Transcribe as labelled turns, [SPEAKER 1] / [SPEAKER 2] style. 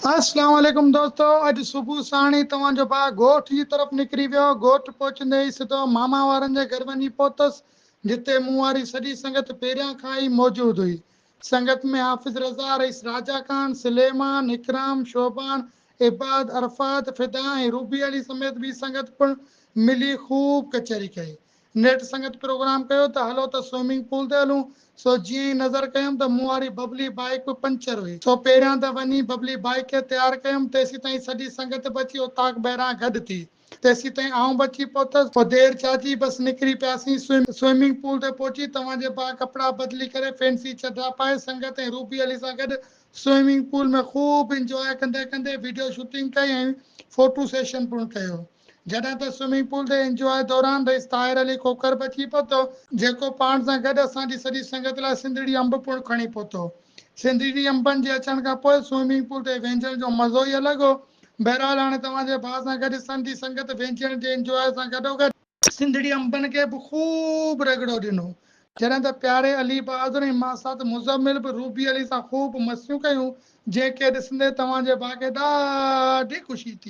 [SPEAKER 1] اسلام عليڪم دوستو اڄ صبح ساڻ ئي توهان جو ڀاء ڳوٺ جي طرف نڪري ويو ڳوٺ پهچندي ئي سڌو ماما وارن جي گهر وڃي پهتس جتي مون واري سڄي سنگت پهريان کان ئي موجود هئي سنگت ۾ حافظ رضا، رئيس راجا خان، سليمان، اڪرام، شعبان، عباد، عرفات، فدا ۽ روبي علي سميت ٻي سنگت پڻ ملي خوب ڪچهري ڪئي. نيٺ سنگت پروگرام ڪيو ته هلو ته سوئمنگ پول تي هلون، سو جيئن ئي نظر ڪيم ته مون واري ببلي بائيڪ به پنچر هئي، سو پهريان ته وڃي ببلي بائيڪ کي تيار ڪيم، تيسيتائين سڄي سنگت به اچي اوطاق ٻاهران گڏ ٿي، تيسيتائين آئون به اچي پهتس، پوء دير ڇا جي، بس نڪري پياسين، سوئمنگ پول تي پهچي توهان جي ڀاء ڪپڙا بدلي ڪري فينسي چڍا پائي سنگت ۽ روبي علي سان گڏ سوئمنگ پول ۾ خوب انجواء ڪندي ڪندي وڊيو شوٽنگ ڪئي ۽ فوٽو سيشن پڻ ڪيو. جڏهن ته سوئمنگ پول تي انجواء دوران رئيس طاهر علي کوکر به اچي پهتو، جيڪو پاڻ سان گڏ اسان جي سڄي سنگت لاء سنڌڙي انب پڻ کڻي پهتو. سنڌڙي انبن جي اچڻ کان پوء سوئمنگ پول تي وهنجڻ جو مزو ئي الڳ هو. بهرحال هاڻي توهان جي ڀاء سان گڏ سنڌي سنگت وهنجڻ جي انجواء سان گڏوگڏ سنڌڙي انبن کي به خوب رڳڙو ڏنو. جڏهن ته پياري علي بهادر ۽ ماسات مزمل به روبي علي سان خوب مستيون ڪيون، جنهن کي ڏسندي توهان جي ڀاء کي ڏاڍي خوشي ٿي.